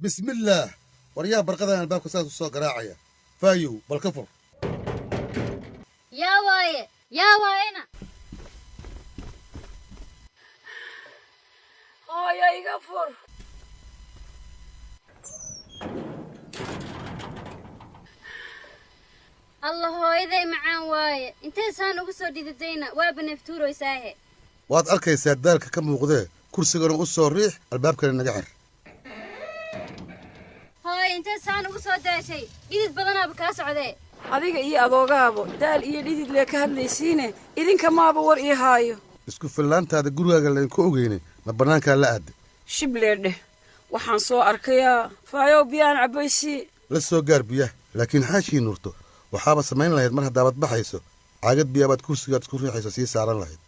Bismillaah, waryaa, barqadan albaabka saas u soo garaacaya? Faayow, bal ka fur. Yaa waaye, yaa waayena? Hooyo, iga fur. Alla, hooyaday macaan waaye. Intee saan ugu soo dhididayna? Waaba neeftuuroysaahe. Waad arkaysaa daalka ka muuqdee. Kursigana u soo riix, albaabkana naga xir. Hooyo, intee saan ugu soo daashay? Dhidid badanaaba kaa socdee. Adiga iyo adoogaabo daal iyo dhidid lee ka hadlaysiine, idinka maaba war ii haayo. Isku fillaantaada gurigaaga laynku ogeyne, ma bannaankaa la aadday? Shiblee dheh, waxaan soo arkayaa. Faayow, biyaan cabbaysii. La soo gaar biyaha, laakiin xaashii Nuurto, waxaaba samayn lahayd mar haddaabaad baxayso, caagad biyaabaad kursigaad isku riixayso sii saaran lahayd.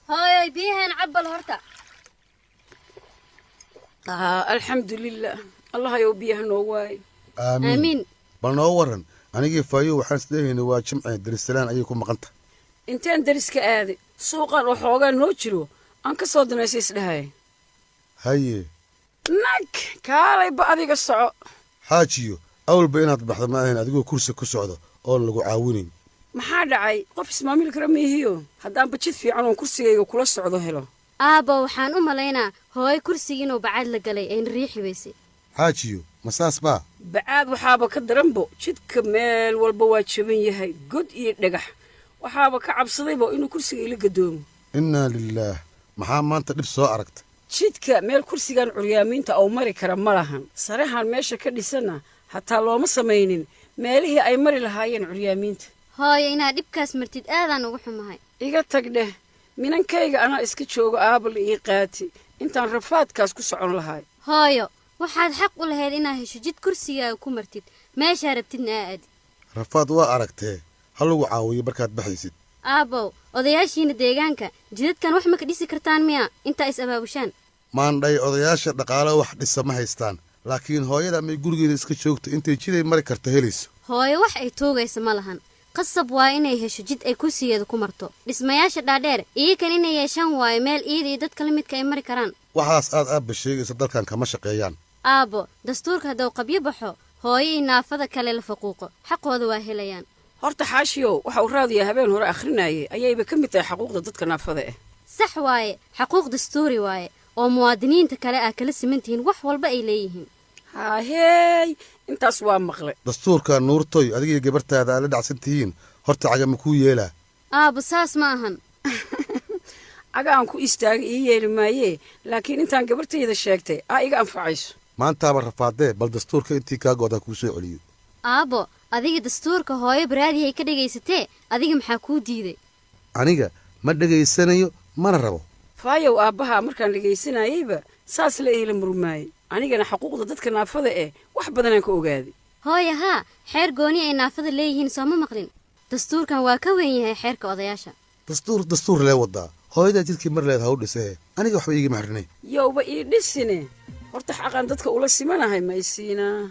Hooyoy, biyahan cabbal horta. Alxamdulilah, allahayow biyaha noo waayo. Aamiin. Aamiin. Bal noo warran, anigii Faayow waxaan isleehaynay waa Jimce, Darisalaan ayay ku maqan tahay. Inteen dariska aaday? Suuqan oo xoogaa noo jiro aan ka soo danaysa isdhahay. Haye. Nag kaalayba, adiga soco. Xaajiyo, awalba inaad baxdo ma ahayn adigoo kursi ku socdo oon lagu caawinayn. Maxaa dhacay? Qof ismaamili kara miihiyo haddaanba jid fiican oon kursigayga kula socdo helo. Aabbo, waxaan u malaynaa hooyo kursigii inuu bacaad la galay ayna riixi weysay. Xaajiyo, ma saas baa? Bacaad waxaaba ka daranbo, jidka meel walba waa jaban yahay, god iyo dhagax. Waxaaba ka cabsadaybo inuu kursiga ila gadoomo. Innaa lilaah, maxaa maanta dhib soo aragta? Jidka meel kursigan curyaamiinta ou mari kara ma lahan. Sarahan meesha ka dhisanna hataa looma samaynin meelihii ay mari lahaayeen curyaamiinta. Hooyo, inaad dhibkaas martid aadaan ugu xumahay. Iga tag dheh, minankayga anaa iska joogo. Aabal ii qaati intaan rafaadkaas ku socon lahaay. Hooyo, waxaad xaq u lahayd inaad hesho jid kursigaaga ku martid, meeshaa rabtidna aa aadid. Rafaad waa aragtee, ha lagu caawiyo markaad baxaysid. Aabbow, odayaashiina deegaanka jidadkan wax ma ka dhisi kartaan miya intaa is abaabushaan? Maandhay, odayaasha dhaqaalo wax dhisa ma haystaan, laakiin hooyada may gurigeeda iska joogto intay jiday mari karta helayso. Hooyo wax ay tuugaysa ma lahan. Qasab waa inay hesho jid ay kursigeeda ku marto. Dhismayaasha dhaadheer iyakan inay yeeshaan waayo meel iyada iyo dadka la midka ay mari karaan. Waxaas aad aabba sheegayso dalkan kama shaqeeyaan. Aabbo, dastuurka hadduu qabyo baxo, hooyo iyo naafada kale la faquuqo xaqooda waa helayaan. Horta xaashiyow, waxa uu raadiyaa habeen hore akhrinayay ayayba ka mid tahay xaquuqda dadka naafada ah. Sax waaye, xaquuq dastuuri waaye oo muwaadiniinta kale aa kala siman tihiin wax walba ay leeyihiin. Haaheey, intaas waa maqle. Dastuurka, Nuurtoy, adigiyo gabartaada aad la dhacsan tihiin, horta cagama kuu yeelaa? Aabbo, saas ma ahan. Caga aan ku istaagay ii yeeli maayee, laakiin intaan gabartayda sheegtay aa iga anfacayso. Maantaaba rafaadee, bal dastuurka intii kaa go'daa kuu soo celiyo. Aabbo, adiga dastuurka hooyo baraadihay ka dhegaysatee, adiga maxaa kuu diiday? Aniga ma dhegaysanayo, mana rabo. Faayow, aabbahaa markaan dhegaysanayeyba saas la iila murmaayey. Anigana xaquuqda dadka naafada eh wax badanaan ka ogaaday. Hooya, haa, xeer gooni ay naafada leeyihiin sooma maqlin? Dastuurkan waa ka weyn yahay xeerka odayaasha. Dastuur, dastuur lee wadaa. Hooyadaa jidkii mar leed ha u dhisee, aniga waxba iigama xirnay. Yowba ii dhisine, horta xaqaan dadka ula simanahay ma isiinaa?